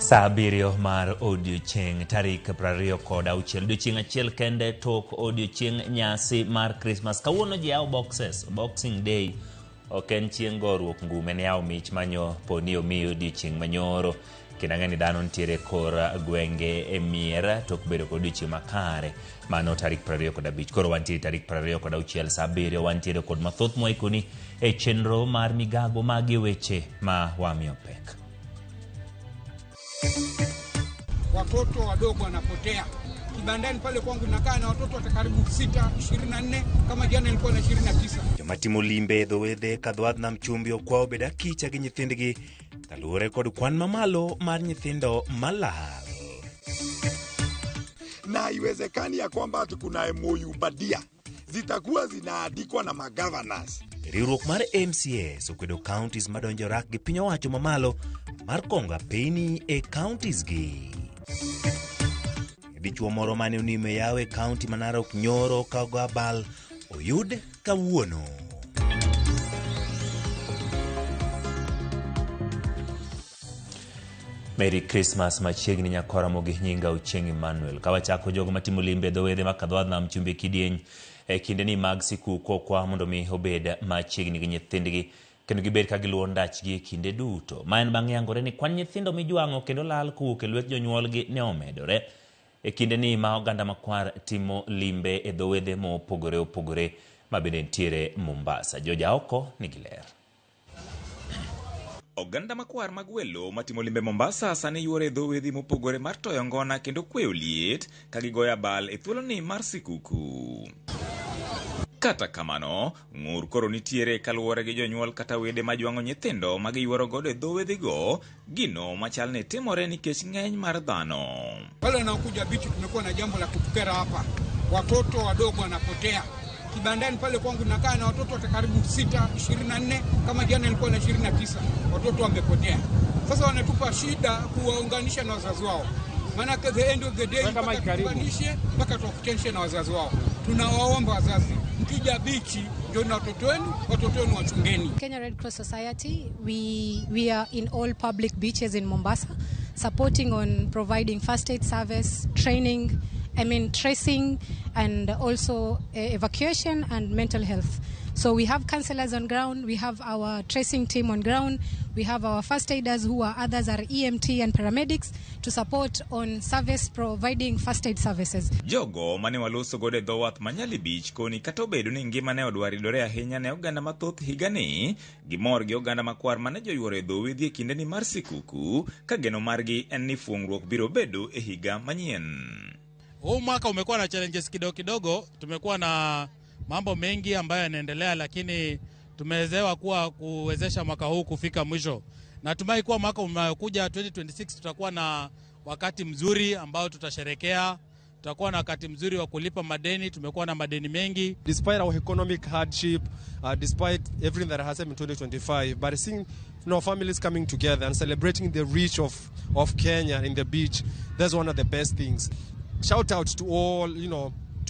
Saa 7 mar odiochieng' tarik 26, odiochieng' achiel kende tok odiochieng' nyasi mar Christmas. Kawuono ji yawo boxes, Boxing Day ok en chieng' goruok ngume, en yawo mich manyo poni omiyi odiochieng' manyoro. Kendo ang'e ni dhano nitiere kor gwenge e mier tok bedo kod odiochieng' makare mano tarik 25. Koro wantiere tarik 26 saa 7 wantiere kod mathoth mwaikoni e chenro mar migago magi weche ma wamiyo pek. Watoto wadogo wanapotea kibandani pale kwangu nakaa na watoto wa karibu 6, 24, kama jana nilikuwa na 29. Joma timo limbe e dho wedhe ka dho wadh nam chumbi okwa obed akicha gi nyithindgi kaluwore kod kwan mamalo mar nyithindo malal. Na haiwezekani ya kwamba ati kuna MOU badia zitakuwa zinaandikwa na magovernors. Riwruok mar MCAs okwedo counties madonjo rak gi piny owacho mamalo mar kongo apeyni e counties gi. Dichuo moro mane onimo e yawo e county ma Narok nyoro ka ogo abal oyud kawuono. Merry Christmas machiegni nyakora mogi nyinga Ochieng' Emmanuel. Ka wachako jogo matimo limbe e dho wedhe ma Kadhwadh Nam Chumbi kidieny e kindeni mag sikuku okwa mondo mi obed machiegni gi nyithindgi kendo gibed ka giluwo ndachgi e kinde duto. Ma en bang' yangore ni kwan nyithindo mijwang'o kendo lal kowuok e lwet jonyuolgi ne omedore e kindeni ma oganda makwar timo limbe e dho wedhe mopogore opogore ma bende nitiere Mombasa. Joja oko nigi ler. Oganda makwar mag welo matimo limbe Mombasa sani yuore e dho wedhi mopogore mar toyo ngona kendo kweyo liet ka gigoyo abal e thuoloni mar sikuku. Kata kamano, ng'ur koro nitiere kaluwore gi jonyuol kata wede majwang'o nyithindo ma giyuoro godo e dho wedhigo, gino machal ni timore nikech ng'eny mar dhano. Wale wanaokuja bichi, tumekuwa na jambo la kutukera hapa, watoto wadogo wanapotea kibandani pale kwangu nakaa na watoto wa karibu 6, 24, kama jana nilikuwa na 29, watoto wamepotea. Sasa wanatupa shida kuwaunganisha na wazazi wao, maanake the end of the day mpaka tuunganishe mpaka tuwakutanishe na wazazi wao. Tunawaomba wazazi, mkija bichi ndio na watoto wenu, watoto wenu wachungeni. Kenya Red Cross Society, we are in all public beaches in Mombasa, supporting on providing first aid service, training, I mean tracing, and also evacuation and mental health. So we have counselors on ground, we have our tracing team on ground, we have our first aiders who are others are EMT and paramedics to support on service providing first aid services. Jogo mane waloso godo e dho wath ma Nyali Beach koni kata obedo ni ngima ne odwaridore ahinya ne oganda mathoth higani, gimor gi oganda makwar mane joyuoro e dho wedhi e kindeni mar sikuku, ka geno margi en ni fuong'ruok biro bedo e higa manyien. Huu mwaka umekuwa na challenges kidogo kidogo, tumekuwa na mambo mengi ambayo yanaendelea, lakini tumewezewa kuwa kuwezesha mwaka huu kufika mwisho. Natumai kuwa mwaka unaokuja 2026 tutakuwa na wakati mzuri ambao tutasherekea, tutakuwa na wakati mzuri wa kulipa madeni. Tumekuwa na madeni mengi. Despite our economic hardship, despite everything that has happened in 2025, but seeing families coming together and celebrating the reach of Kenya in the beach, that's one of the best things. Shout out to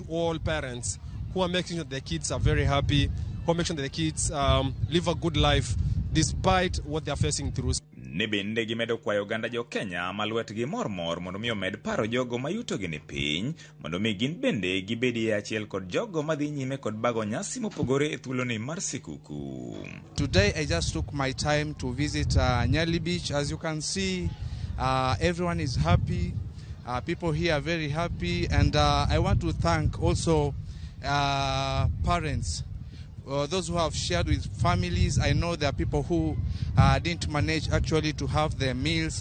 all parents who are making sure their kids are very happy, who are making sure their kids live a good life despite what they are facing through. Ne bende gimedo kwayo oganda jo Kenya ma lwetgi mormor mondo mi omed paro jogo ma yutogi ni piny mondo mi gin bende gibedie achiel kod jogo madhi nyime kod bago nyasi mopogore e thuoloni mar sikuku. Today I just took my time to visit Nyali Beach. As you can see, everyone is happy. People here are very happy, and I want to thank also parents, those who have shared with families. I know there are people who didn't manage actually to have their meals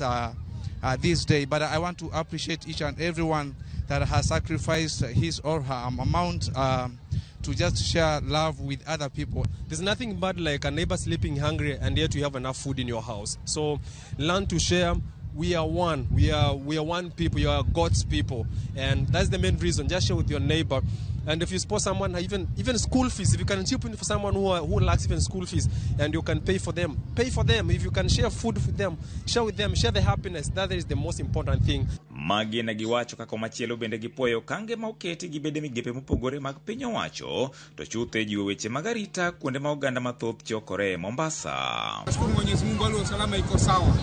this day, but I want to appreciate each and everyone that has sacrificed his or her amount to just share love with other people. There's nothing bad like a neighbor sleeping hungry and yet you have enough food in your house. So learn to share. We are one. We are one people. You are God's people, and that's the main reason. Just share with your neighbor, and if you support someone, even school fees, if you can chip in for someone who lacks even school fees, and you can pay for them, pay for them. If you can share food with them, share with them, share the happiness. That is the most important thing. Magi ne giwacho kaka machielo bende gipuoyo okange ma oketi gi bede migepe mopogore mag piny owacho to chutho e jiwo weche mag arita kuonde ma oganda mathoth chokore e Mombasa. Nashukuru Mwenyezi Mungu, hali ya usalama iko sawa.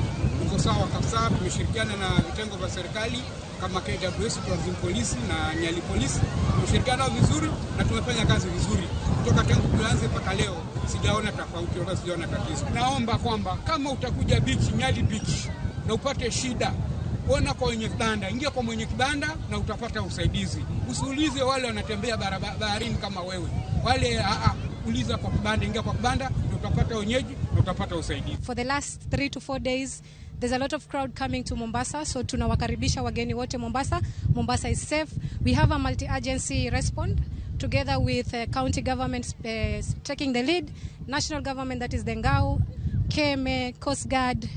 Iko sawa kabisa, tumeshirikiana na vitengo vya serikali kama KWS, Tourism Police na Nyali Police. Tumeshirikiana vizuri na tumefanya kazi vizuri kutoka tangu tuanze mpaka leo, sijaona tofauti wala sijaona tatizo. Naomba kwamba kama utakuja beach, Nyali Beach, na upate shida, ona kwa wenye kibanda, ingia kwa mwenye kibanda na utapata usaidizi. Usiulize wale wanatembea baharini kama wewe, wale uliza kwa kibanda, ingia kwa kibanda na utapata wenyeji na utapata usaidizi. For the last 3 to 4 days, there's a lot of crowd coming to Mombasa, so tunawakaribisha wageni wote Mombasa. Mombasa is safe. We have a multi-agency response together with county government taking the lead, national government, that is the Ngao, KMA, Coast Guard,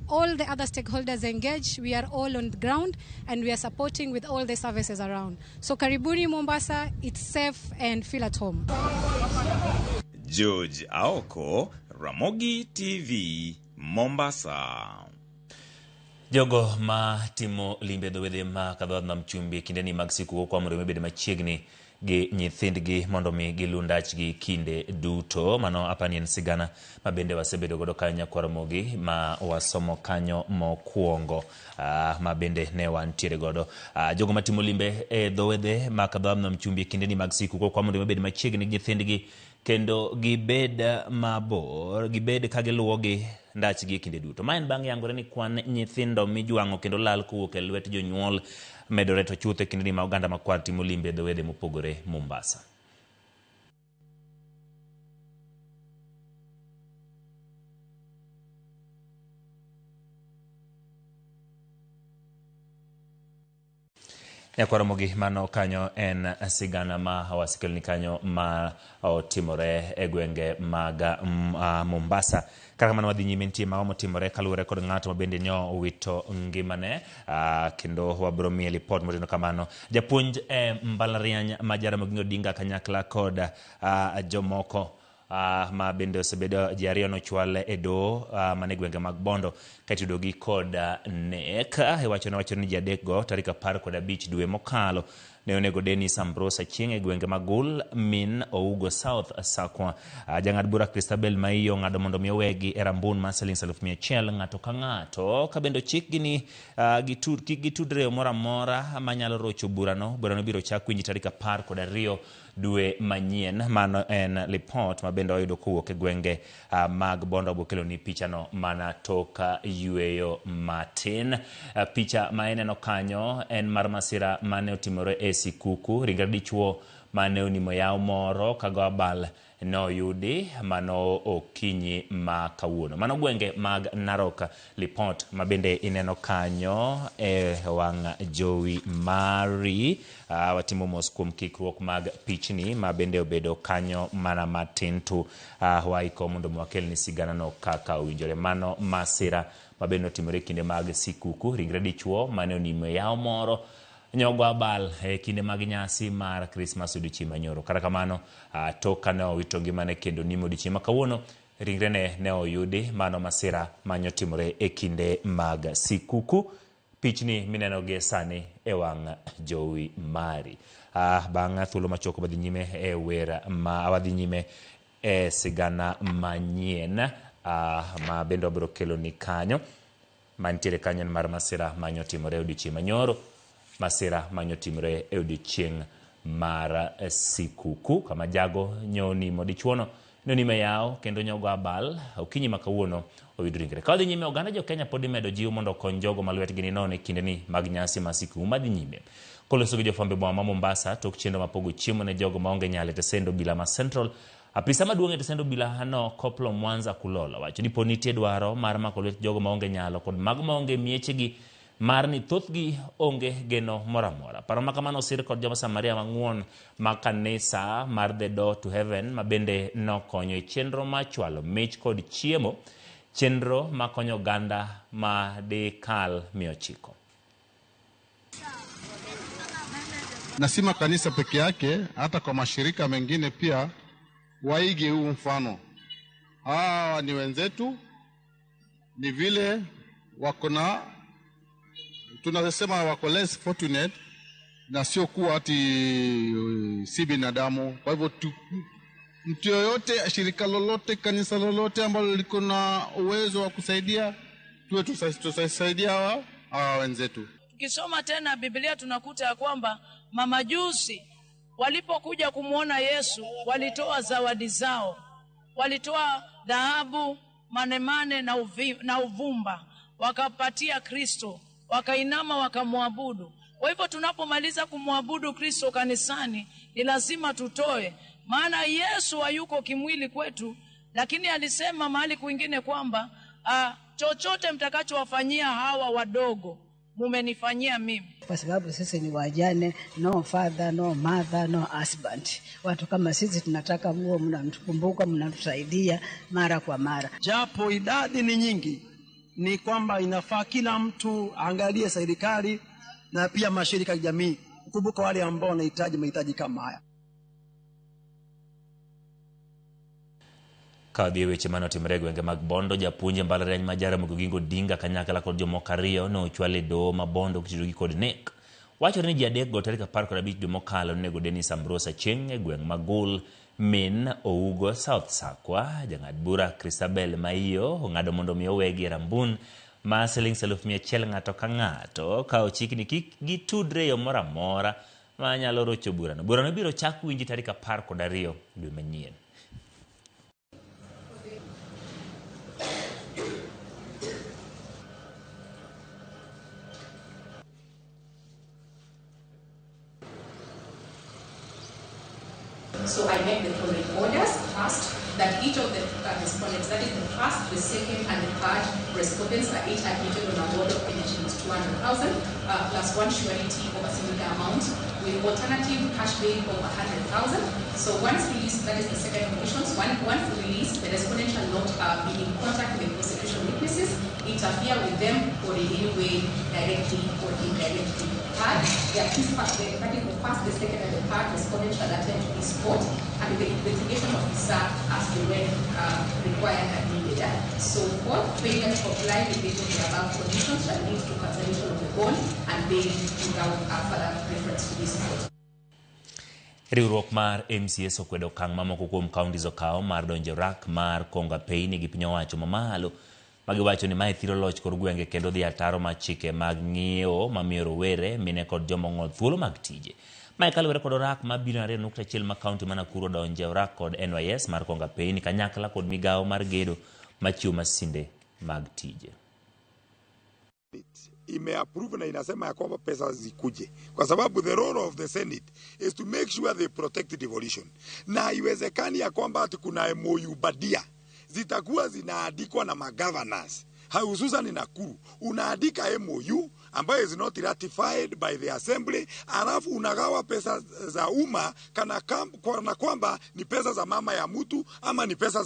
all the other stakeholders engaged. We are all on the ground and we are supporting with all the services around. So karibuni Mombasa, it's safe and feel at home. George Aoko, Ramogi TV, Mombasa. Jogo ma timo limbe dho wedhe ma kadho nam chumbi kinde ni mag sikuku kwa mondo mibed machiegni gi nyithindgi mondo mi gilu ndachgi kinde duto. Mano apani en sigana ma bende wasebedo godo kanyo nyakwar Ramogi ma wasomo kanyo mokwongo, ma bende ne wantiere godo. Jogo matimo limbe e dho wedhe ma kadho nam chumbi kinde ni mag sikuku kwa mondo mibed machiegni gi nyithindgi kendo gibed mabor, gibed ka giluwogi ndachgi kinde duto. Ma en bang' yangore ni kwan nyithindo mijwang'o kendo lal kowuok e lwet jonyuol medore to chuth e kinde ni ma oganda makwar timo limbe e dho wedhe mopogore Mombasa. Nyakwar Ramogi, mano kanyo en sigana ma wasekeloni kanyo ma otimore e gwenge mag Mombasa. Kata kamano wadhi nyime, nitie mago motimore kaluwore kod ng'ato ma bende ne owito ngimane, kendo wabiro miye lipot moteno kamano. Japuonj e mbalariany ma Jaramogi Odinga kanyakla kod jomoko ma bende osebedo ji ariyo nochwal e doho mane gwenge mag Bondo ka itudogi kod nek. Iwacho ni ji adek go tarik 15 dwe mokalo ne onego Dennis Ambrose Achieng' e gwenge mag Gul min Ougo South Sakwa. Jang'ad bura Christabel Maiyo ng'ado mondo mi owegi e rambun mar siling 1,100 ng'ato ka ng'ato, ka bende ochikgi ni kik gitudre yo moro amora manyalo rocho burano. Burano biro chak winji tarik 12 dwe manyien. Mano en lipot ma bende wayudo kowuok e gwenge mag Bondo. Abokeloni pichano mana tok yweyo matin. Picha ma ineno kanyo en mar masira mane otimore e sikuku. Ringre dichuo mane onimo yawo moro kago abal noyudi mano okinyi ma kawuono. Mano gwenge mag Narok. Lipot ma bende ineno kanyo e wang' jowi mari. Watimo mos kuom kikruok mag pichni ma bende obedo kanyo mana matin tu. Waiko mondo wakelni siganano kaka owinjore. Mano masira ma bende otimore kinde mag sikuku. Ringre dichuo mane onimo yawo moro nyogo abal e kinde mag nyasi mar Christmas odiochieng' manyoro. Kata kamano, tok kane owito ngimane kendo nimo odiochieng' ma kawuono, ringrene ne oyudi. Mano masira manyotimore e kinde mag sikuku. Pichni mineno gie sani e wang' jowi mari. Bang' thuolo machuok wadhi nyime e wer ma wadhi nyime e sigana manyien ma bende wabiro keloni kanyo mantiere kanyo en mar masira manyotimore odiochieng' manyoro. Masira manyotimore e odiochieng' mar sikuku kama jago nyonimo dichuono nonimo yawo kendo nyogo abal okinyi ma kawuono oyud ringre. Ka wadhi nyime, oganda jo Kenya pod imedo jiw mondo okony jogo ma lwetgi ni nono e kindeni mag nyasi mar sikuku madhi nyime. Koloso gi jofwamb e boma ma Mombasa tok chenro mar pogo chiemo ne jogo maonge nyalo e tesend obila ma Central, apisa maduong' e tesend obila no Koplo Mwanza Kulola wacho ni pod nitie dwaro mar mako lwet jogo maonge nyalo kod mago maonge miechegi mar ni thothgi onge geno moro amora. Paro ma kamano osir kod joma Samaria mang'won ma kanisa mar The Door to Heaven ma bende nokonyo e chenro mar chwalo mich kod chiemo, chenro makonyo oganda ma dikal 900. Na si makanisa peke yake, hata kwa mashirika mengine pia waige huu mfano. Hawa ni wenzetu, ni vile wako na, tunasema wako less fortunate, na sio kuwa ati si binadamu. Kwa hivyo mtu yoyote, shirika lolote, kanisa lolote ambalo liko na uwezo wa kusaidia, tuwe tusaidia hawa wenzetu. Tukisoma tena Biblia tunakuta ya kwamba mamajusi walipokuja kumwona Yesu walitoa zawadi zao, walitoa dhahabu, manemane na uvumba, wakapatia Kristo, wakainama wakamwabudu. Kwa hivyo tunapomaliza kumwabudu Kristo kanisani ni lazima tutoe, maana Yesu hayuko kimwili kwetu, lakini alisema mahali kwingine kwamba chochote mtakachowafanyia hawa wadogo mumenifanyia mimi. Kwa sababu sisi ni wajane, no father, no mother, no husband. Watu kama sisi tunataka muwe mnatukumbuka, mnatusaidia mara kwa mara. Japo idadi ni nyingi, ni kwamba inafaa kila mtu aangalie serikali na pia mashirika ya jamii kukumbuka wale ambao wanahitaji mahitaji kama haya. Ka dhi e weche mane otimore e gwenge mag Bondo, japuonj e mbalariany ma Jaramogi Oginga Odinga kanyakla kod jomoko ariyo ne ochwal e doho ma Bondo kitudogi kod nek. Wachore ni ji adek go tarik 15 dwe mokalo nonego Dennis Ambrose Achieng' e gweng' ma Gul min Ougo South Sakwa. Jang'ad bura Christabel Maiyo ong'ado mondo mi owegi e rambun ma siling 100,000 ng'ato ka ng'ato ka ochik ni kik gitudre e yo moro amora ma nyalo rocho burano. Burano ibiro chak winji tarik 12 dwe manyien. So I make the following orders. First, that each of the respondents, that is the first, the second, and the third respondents, are each admitted on a board of Kenya shillings 200,000 plus one surety of a similar amount with alternative cash bail of 100,000. So once released, that is the second condition. Once released, the respondent shall not be in contact with the prosecution witnesses, interfere with them, or in any way, directly or indirectly. Third, the accused, that is the first, the second, and the third respondent shall attend to this court and the investigation officer as to when required and needed. So fourth, failure to comply with each of the above conditions shall lead to cancellation of the bond and bail without further reference to this court. Riwruok mar MCS okwedo okang' mamoko kuom counties okawo mar donjo rak mar kongo apeyni gi piny owacho mamalo magiwacho ni mae thiro loch kor gwenge kendo dhi ataro mar chike mag ng'iewo mamiyo rowere, mine kod joma ong'ol thuolo mag tije. Mae kaluwore kod orak ma bilion 2.1 ma kaunti ma Nakuru odonje orak kod NYS mar kongo apeyni kanyakla kod migawo mar gedo machiwo masinde mag tije. Imeapprove na inasema ya kwamba pesa zikuje, kwa sababu the role of the Senate is to make sure they protect devolution. Na haiwezekani ya kwamba ati kuna MOU badia zitakuwa zinaandikwa na magovernors, hususan Nakuru. Unaandika MOU ambayo is not ratified by the assembly, alafu unagawa pesa za umma kana kwamba ni pesa za mama ya mtu ama ni pesa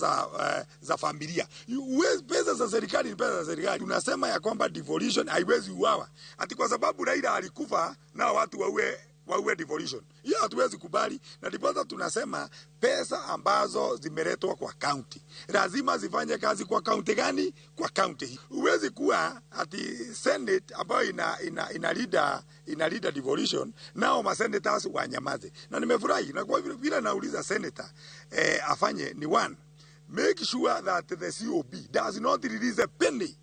za familia. Pesa za serikali ni pesa za serikali. Unasema ya kwamba devolution haiwezi uawa ati kwa sababu Raila alikufa na watu waue devolution. Hiyo hatuwezi kubali, na ndiposa tunasema pesa ambazo zimeletwa kwa county lazima zifanye kazi kwa county gani? Kwa county hii. Huwezi kuwa ati Senate ambayo ina leader devolution nao ma senators wanyamaze. Na nimefurahi na kwa vile nauliza senator afanye ni one, make sure that the COB does not release a penny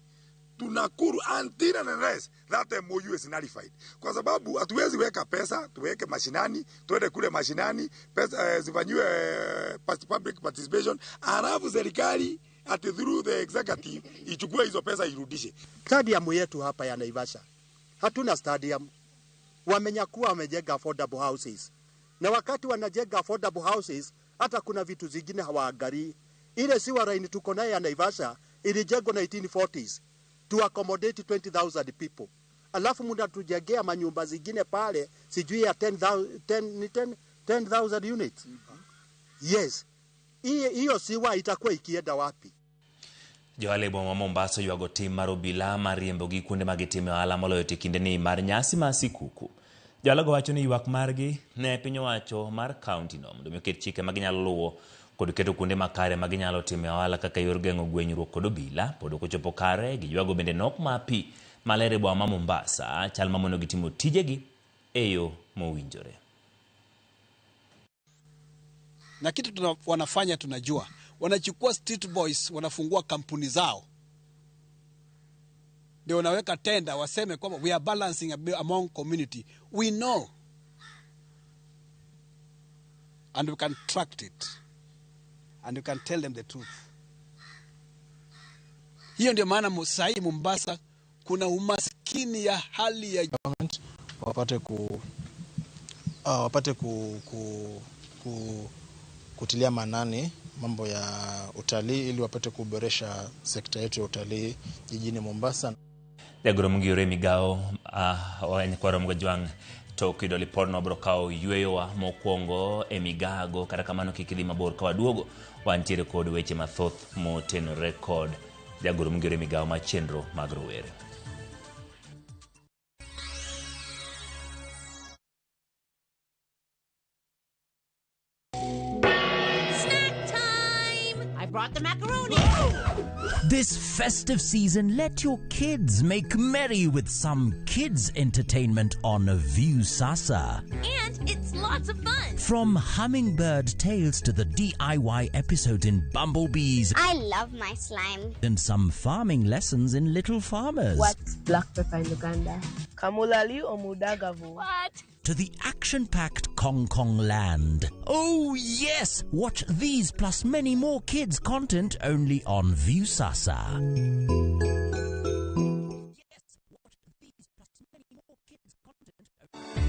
to Nakuru until and unless that MOU is nullified. Kwa sababu hatuwezi weka pesa, tuweke mashinani, tuende kule mashinani, pesa zifanyiwe public participation, alafu serikali ati through the executive ichukue hizo pesa irudishe. Stadium yetu hapa ya Naivasha, hatuna stadium. Wamenyakua, wamejenga affordable houses. Na wakati wanajenga affordable houses, hata kuna vitu zingine hawaangalii. Ile sewer line tuko naye ya Naivasha ilijengwa 1940s to accommodate 20,000 people. Alafu mnatujengea manyumba zingine pale sijui ya 10,000 units. Yes. Hiyo siwa itakuwa ikienda wapi? Johala e boma ma Mombasa oywago tim mar obila mar riembo gi kuonde ma gitime ohala moloyo to e kindeni mar nyasi mar sikuku. Johala go wacho ni ywak margi ne piny owacho mar kaunti no mondo mi oket chike ma ginyalo luwo kod keto kuonde makare ma ginyalo time ohala kaka yor geng'o gwenyruok kod obila pod ok ochopo kare. Giywago bende nok mar pi maler e boma ma Mombasa chal mamono gi timo tijegi e yo mowinjore. Na kitu wanafanya tunajua, wanachukua street boys, wanafungua kampuni zao Ndio wanaweka tenda waseme kwamba we are balancing among community. We know and we can track it and we can tell them the truth. Hiyo ndio maana sahii Mombasa kuna umaskini ya hali ya government wapate kutilia maanani mambo ya utalii ili wapate kuboresha sekta yetu ya utalii jijini Mombasa. Jagoro mongirore e migawo nyakwaro Mgajwang' tok yudo lipodno biro kawo yweyowa mokwongo e migago. Kata kamano kik idhi mabor, ka waduogo wantiere kod weche mathoth motenore kod jagoro mongirore e migawo mar chenro mag rowere. Snack time! I brought the macaroni. This festive season, let your kids make merry with some kids entertainment on Viusasa. And it's lots of fun. From Hummingbird Tales to the DIY episodes in Bumblebees. I love my slime. And some farming lessons in Little Farmers. What's black pepper in Uganda? Kamulali or Mudagavu? What? To the action-packed Kong Kong Land. Oh yes! Watch these plus many more kids content only on Viusasa.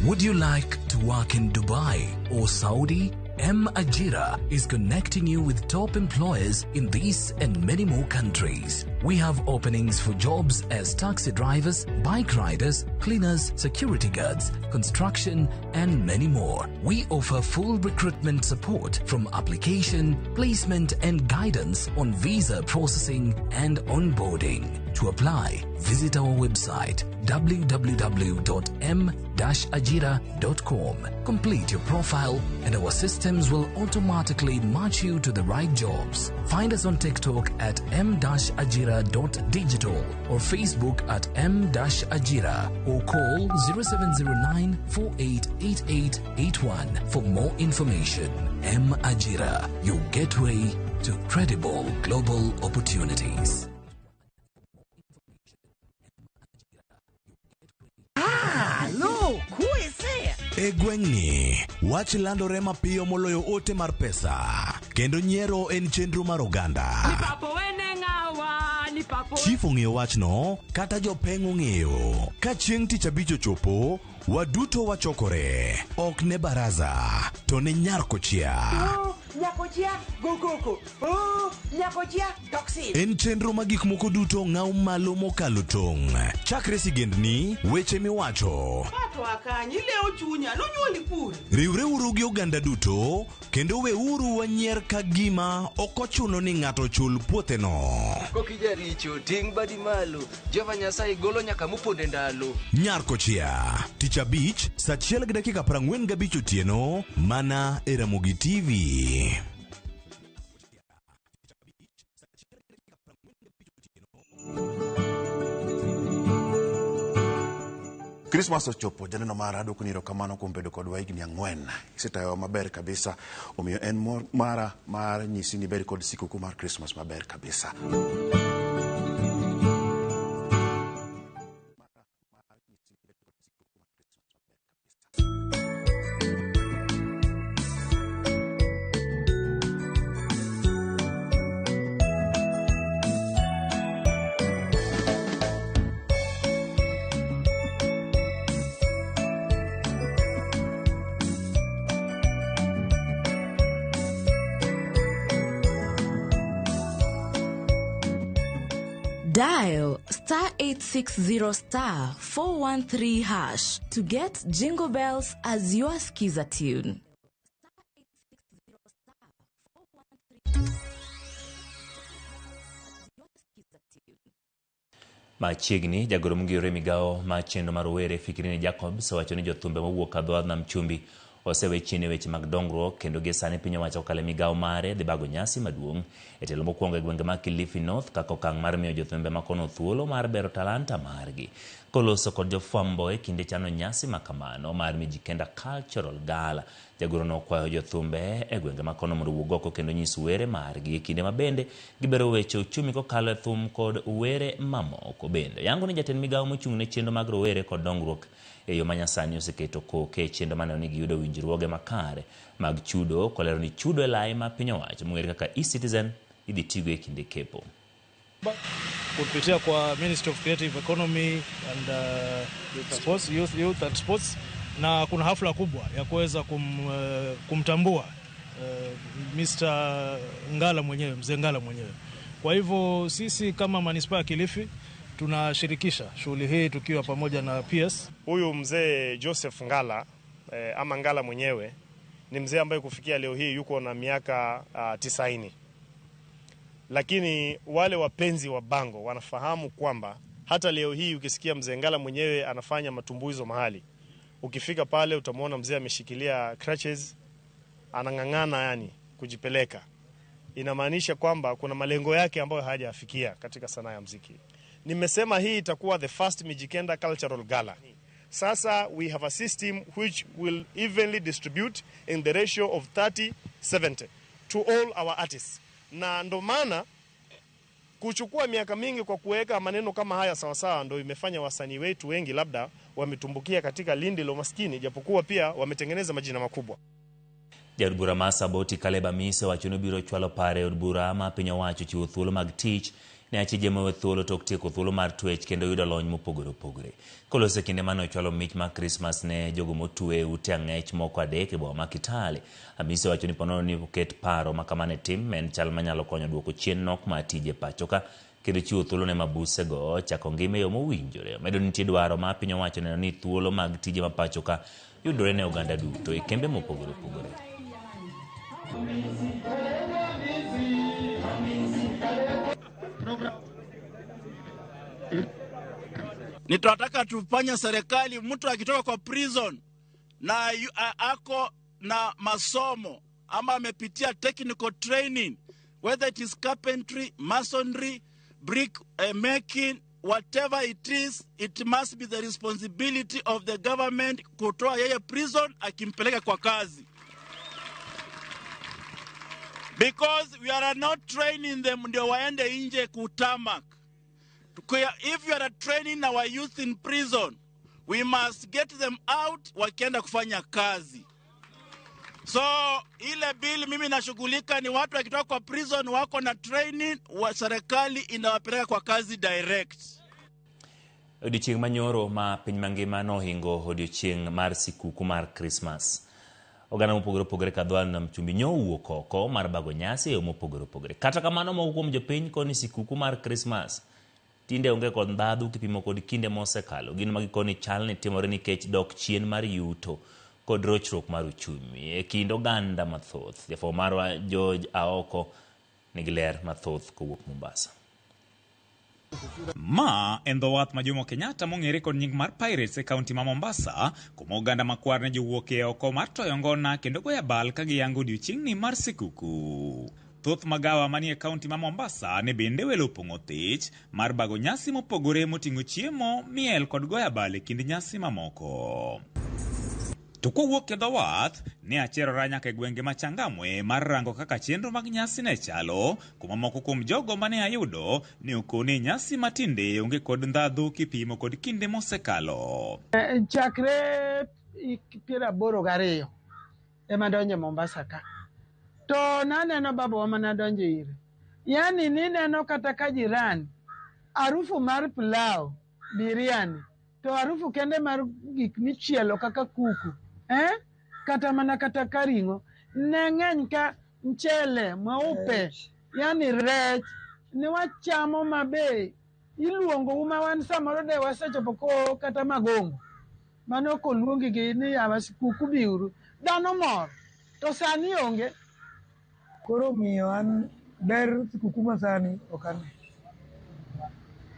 Would you like to work in Dubai or Saudi? M Ajira is connecting you with top employers in these and many more countries. We have openings for jobs as taxi drivers, bike riders, cleaners, security guards, construction, and many more. We offer full recruitment support from application, placement, and guidance on visa processing and onboarding. To apply, visit our website www.m-ajira.com. Complete your profile and our systems will automatically match you to the right jobs. Find us on TikTok at m-ajira.digital or Facebook at m-ajira or call 0709 488881 for more information. M Ajira, your gateway to credible global opportunities. Ah, look, who is there? E gweng'ni, wach landore mapiyo moloyo ote mar pesa, kendo nyiero en chenro mar oganda. Chief ong'eyo wachno, kata jopeng' ong'eyo. Ka chieng' tich abich ochopo, waduto wachokore. Ok ne baraza, to ne nyar kochia. Nyakochia, go koko. Oh, nyakochia, toxin. En chenro ma gik moko duto ng'aw malo mokalo tong'. Chakre sigendni, weche miwacho. Pato akanyi, ilewo chunya, nonyuoli kure. Riwreuru gi oganda duto, kendo weuru wanyier ka gima ok ochuno ni ng'ato chul puotheno. Kokijaricho, ting' badi malo. Jehova Nyasaye golo nyaka moponde ndalo. Nyar kochia, tich abich, saa 1:45 otieno, mana e Ramogi TV. Christmas ochopo, janeno mara adwoko ni erokamano kuom bedo kodwa higni 4. Isetayowa maber kabisa, omiyo en mor mara mar nyisi ni ibed kod sikuku mar Christmas maber kabisa. Dial star 860 star 413 hash to get Jingle Bells as your skiza tune. Machiegni, jagoro mongirore e migawo mar chenro mar rowere Fikirini Jacobs owacho ni jothumbe mowuok e dho wadh nam chumbi osewe chien e weche mag dongruok kendo gie sani piny owacho kokalo e migawo mare dhi bago nyasi maduong' e telo mokwongo e gwenge mag Kilifi North kaka okang' mar miyo jothumbe makono thuolo mar bero talanta margi. Koloso kod jofwambo e kinde chano nyasi makamano mar Mijikenda Cultural Gala, jagoro nokwayo jothumbe e gwenge makono mondo owuog oko kendo nyis were margi e kinde ma bende gibero weche uchumi kokalo e thum kod were mamoko. Bende oyango ni jatend migawo mochung' ne chenro mag rowere kod dongruok e yo manyasani oseketo koke e chenro maneno ni giyudo winjruoge makare mag chudo kolero ni chudo e lai ma piny owacho mong'ere kaka eCitizen idhi tigo e kinde kepo. Kupitia kwa Ministry of Creative Economy and Sports, Youth and Sports, na kuna hafla kubwa ya kuweza kumtambua Mr. Ngala mwenyewe, mzee Ngala mwenyewe. Kwa hivyo sisi kama manispaa ya Kilifi tunashirikisha shughuli hii tukiwa pamoja na PS. Huyu mzee Joseph Ngala ama Ngala mwenyewe ni mzee ambaye kufikia leo hii yuko na miaka 90. Lakini wale wapenzi wa bango wanafahamu kwamba hata leo hii ukisikia mzee Ngala mwenyewe anafanya matumbuizo mahali, ukifika pale utamuona mzee ameshikilia crutches, anang'ang'ana yani kujipeleka. Inamaanisha kwamba kuna malengo yake ambayo hajafikia katika sanaa ya muziki. Nimesema hii itakuwa the first Mijikenda Cultural Gala. Sasa we have a system which will evenly distribute in the ratio of 30-70 to all our artists. Na ndo maana kuchukua miaka mingi kwa kuweka maneno kama haya sawasawa ndo imefanya wasanii wetu wengi labda wametumbukia katika lindi la umaskini, japokuwa pia wametengeneza majina makubwa. Jaod bura ma Saboti Caleb Amisi owacho ni obiro chwalo paro e od bura ma piny owacho chiwo thuolo mag tich ne achije mowe thuolo tok tieko thuolo mar twech kendo yudo lony mopogore opogore. Koloso e kinde mane ochwalo mich mar Krismas ne jogo motwe e ute ang'ech moko 3 e boma ma Kitale, Amisi owacho ni ponono ni oket paro ma kamano e tim en chal manyalo konyo duoko chien nok mar tije pacho ka kendo chiwo thuolo ne mabusego chako ngima e yo mowinjore. Omedo ni nitie dwaro ma piny owacho neno ni thuolo mag tije ma pacho ka yudore ne oganda duto e kembe mopogore opogore. Ni tunataka tufanye serikali, mtu akitoka kwa prison na ako na masomo ama amepitia technical training, whether it is carpentry, masonry, brick making, whatever it is, it must be the responsibility of the government kutoa yeye prison akimpeleka kwa kazi. Because we are not training them ndio waende nje kutamak. If you are training our youth in prison, we must get them out wakienda kufanya kazi. So ile bill mimi nashughulika ni watu wakitoka kwa prison wako na training, wa serikali inawapeleka kwa kazi direct. Odiochieng' manyoro ma piny mangima nohingo odiochieng' mar sikuku mar Krismas. Oganda mopogore opogore ka dho nam chumbi nyowuok oko mar bago nyasi e yo mopogore opogore. Kata kamano moko kuom jopiny koni sikuku mar Krismas tinde onge kod ndhadhu kipimo kod kinde mosekalo. Gin ma gikoni chal ni timore nikech dok chien mar yuto kod rochruok mar uchumi e kind oganda mathoth. Jafwambo marwa George Aoko nigi ler mathoth kowuok Mombasa. Ma en dho wath ma Jomo Kenyatta mong'ere kod nying mar Pirates e kaunti ma Mombasa, kuma oganda makwar ne jowuok e oko mar toyo ngona kendo goyo abal ka giyango odiochieng'ni mar sikuku. Thoth magawa manie kaunti ma Mombasa ne bende welo opong'o thich mar bago nyasi mopogore moting'o chiemo, miel kod goyo abal e kind nyasi mamoko. To kowuok e dho wath, ne acherora nyaka e gwenge ma Changamwe mar rango kaka chenro mag nyasi ne chalo, kuma moko kuom jogo mane ayudo ne okone nyasi matinde onge kod ndhadhu kipimo kod kinde mosekalo. Chakre 82 ema donje Mombasa ka. To naneno babawa mana donje ire. Yani nineno kata ka jirani, harufu mar pilau, biriani, to harufu kende mar gik michielo kaka kuku, kata mana kata karing'o, ne ng'eny ka mchele mweupe, yani rech, ne wachamo mabe. Iluongo uma wan samoro de wasechopo ko kata Magongo. Mano koluongi gi ni yawa sikuku biuru. Dhano mor, to sani onge. Koro miyo an ber sikuku masani ok ane.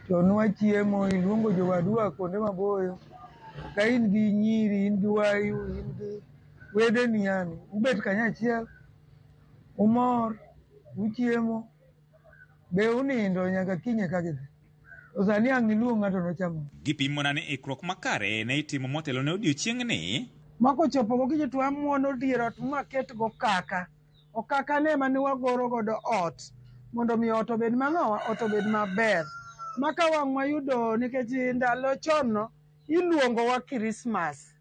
To nwachiemo, iluongo jowadwa kuonde maboyo. Ka in gi nyiri, in gi wayu, in gi Wedeni yani, ubet kanyachiel, umor, uchiemo, be unindo nyaka kiny eka gidhi. To sani ang' iluong ng'ato nochamo. Gipimona ni ikruok makare ne itimo motelo ne odiochieng'ni. Ma kochopo gokinyi to wamuono dier ot mwaket gokaka. Okaka ne ema ne wagoro godo ot mondo mi ot obed mang'owa, ot obed maber. Ma ka wang' wayudo nikech ndalo chon no iluongowa Christmas.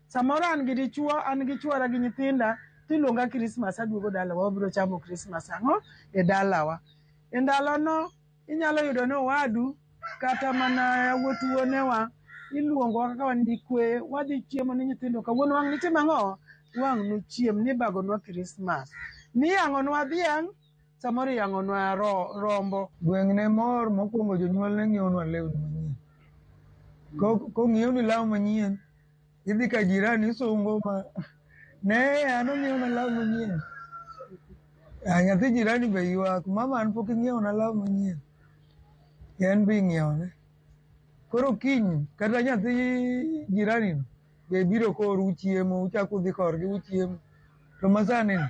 Samoro an gi dichuo, an gi chuora gi nyithinda, tiluonga Christmas aduogo dalawa, wabiro chamo Christmas ang'o e dalawa. E ndalono inyalo yudo ni owadu kata mana yawuot wuonewa iluongowa kaka wan gi kwe, wadhi chiemo ni nyithindo kawuono wang' nitim ang'o? Wang' nuchiem, nibagonwa Christmas. Niyang'onwa dhiang', samoro iyang'onwa rombo. Gweng' ne mor mokwongo jonyuol ne ng'iewonwa lewni manyien. Kong'iewni law manyien, idhi ka jirani isungo ma ne an ong'iewna law manyien. Nyathi jirani be ywak, mama an pok ing'iewona law manyien. En be ing'iewone. Koro kiny kata nyathi jirani no be biro koru uchiemo, uchako udhi korgi uchiemo. To masani ni,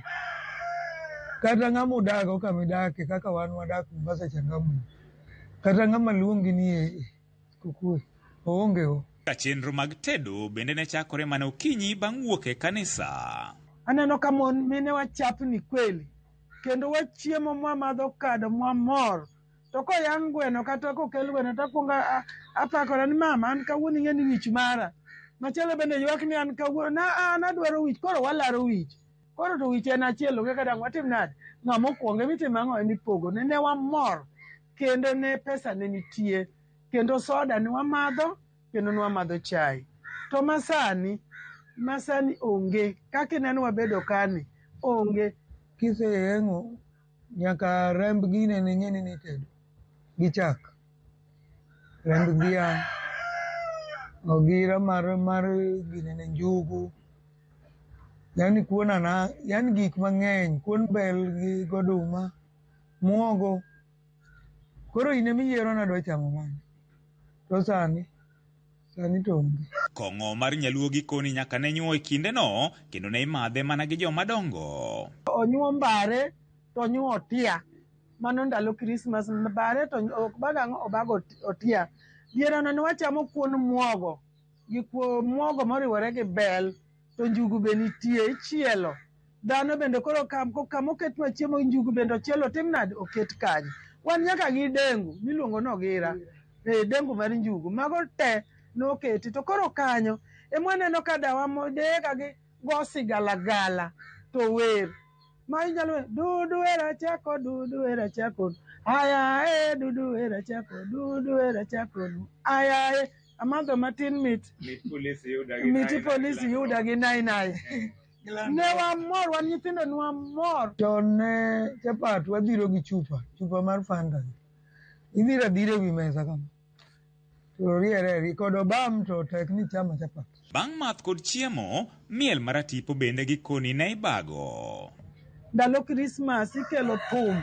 kata ng'ama udago kama idake kaka wan wadak Mombasa Changamwe, kata ng'ama luongi ni e sikukuu oonge o. Ka chenro mag tedo bende ne chakore mana okinyi bang' wuok e kanisa. Aneno ka mon mine wachapni kweli, kendo wachiemo mwamadho kado mwamor. To koyang' gweno kata kokel gweno to akwongo apakora ni mama an kawuono ing'e ni wich mara. Machielo bende ywak ni an kawuono na an adwaro wich, koro walaro wich. Koro to wich en achiel onge kata ang' watim nade? Ng'ama okwongo emitimo ang'o emipogo. Ne wamor kendo ne pesa ne nitie kendo soda ne wamadho kendo ne wamadho chai. To masani onge kaka ineno wabedo kani onge. Kiseyeng'o nyaka remb gine ne ng'e ni itedo gi chak. Remb dhiang', ogira mar gine ne njugu. Yani kuon ana, yani gik mang'eny, kuon bel gi goduma, muogo. Koro in emiyiero nadwa chamo mane. To sani to onge. Kong'o mar nyaluo gikoni nyaka ne nyuo e kindeno kendo ne imadhe mana gi joma dongo. Onyuo mbare to onyuo otia. Mano ndalo Christmas mbare to obago ang'o obago otia. Diereno ne wachamo kuon muogo gi muogo moriwore gi bel to njugu be nitie ichielo. Dhano bende koro kama oketwa chiemo njugu bende ochielo otim nade oket kanyo. Wan nyaka gi dengu miluongo ni ogira. Dengu mar njugu mago te noketi to koro kanyo emwaneno ka dawa dega gi go sigalagala to wer. Ma inyalo dudu era chako dudu era chako aya e dudu era chako dudu era chako aya e amadho matin mit miti polisi yuda gi nai nai. Ne wamor wan nyithindo ne wamor. Chon ne chapat wadhiro gi chupa mar Fanta. Idhiro adhira ewi mesa kama. To riere kod obam to tek ni chamo chapat. Bang' math kod chiemo, miel maratipo bende gikoni ne ibago. Ndalo Christmas ikelo thum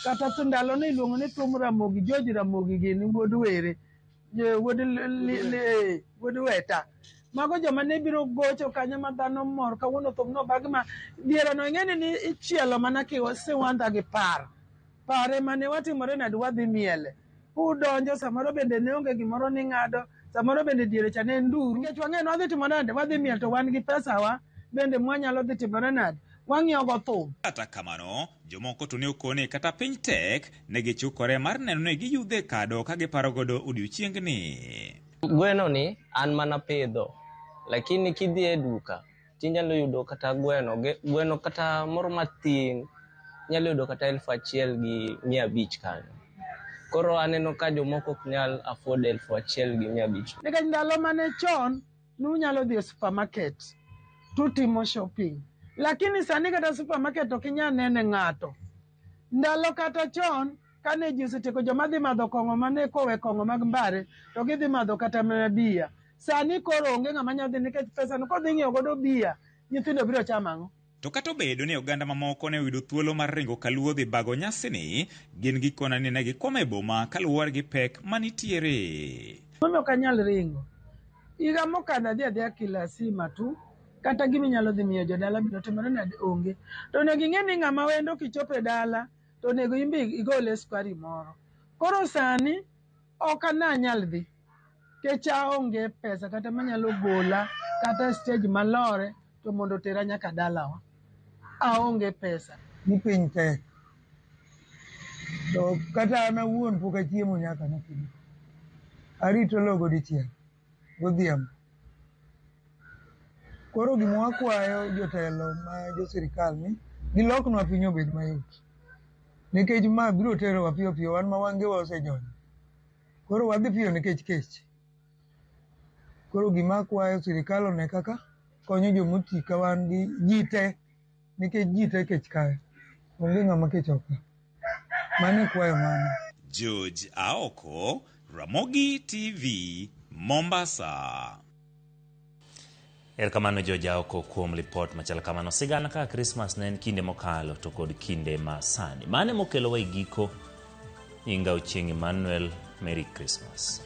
kata ndalo ne iluongo ni thum Ramogi George Ramogi gini wuod Were wuod Weta. Mago joma ne biro gocho kanyo ma dhano mor kawuono thum nobagi ma diereno ing'eni ni ichielo mana siwandha gi par. Pare mane watimore nade wadhi miele. Udonjo samoro bende ne onge gimoro ni ng'ado, samoro bende diere cha ne en nduru. Nikech wang'e ni wadhi timo nade, wadhi miel to wan gi pesawa bende mwanyalo dhi timore nade, wang'iewo go thum. Kata kamano, jomoko to ne okone kata piny tek, ne gichukore mar neno ni giyudhe kado ka giparo godo odiochiengni. Gweno ni an mana pidho, lakini kidhi e duka tinyalo yudo kata gweno kata moro matin inyalo yudo kata 1,500 kanyo. Koro aneno ka jomoko ok nyal afford 1,500. Nikech ndalo mane chon nunyalo dhi e supermarket tutimo shopping. Lakini sani kata supermarket ok inyal nene ng'ato. Ndalo kata chon kane ji osetieko joma dhi madho kong'o mane kowe kong'o mag mbare to gidhi madho kata mana bia. Sani koro onge ng'ama nyalo dhi nikech pesano kodhi ng'iewo godo bia, nyithindo biro chamo ang'o? To kata obedo ni oganda mamoko ne oyudo thuolo mar ringo kaluo dhi bago nyasini, gin gikona ni ne gikwamo e boma kaluwore gi pek manitiere. Momiyo ok anyal ringo. Higa mokadho adhi adhiya Kilasima tu. Kata gima inyalo dhi miyo jodala biro timore nade onge. To onego ing'e ni ng'ama wendo kichopo e dala to onego in be igole sukari moro. Koro sani ok ananyal dhi nikech aonge pesa kata manyalo gola kata e stage malore to mondo otera nyaka dalawa. Aonge pesa. Ni piny tek. To kata an awuon pok achiemo nyaka nokiny. Arito logo dichiel godhiambo. Koro gima wakwayo jotelo ma jo sirikal ni giloknwa piny obed mayot. Nikech ma biro terowa piyo piyo wan ma wangewa osejony. Koro wadhi piyo nikech kech. Koro gima akwayo sirikal one kaka konyo jomoti ka wan gi ji te nikech ji te kech kayo. Onge ng'ama kech ok ka. Mano e kwayo mano. George Aoko, Ramogi TV, Mombasa. Erokamano George Aoko kuom lipot machal kamano. Sigana kaka Krismas ne en kinde mokalo to kod kinde ma sani. Mano emokelowa e giko. Nyinga Ochieng' Emmanuel, Merry Christmas.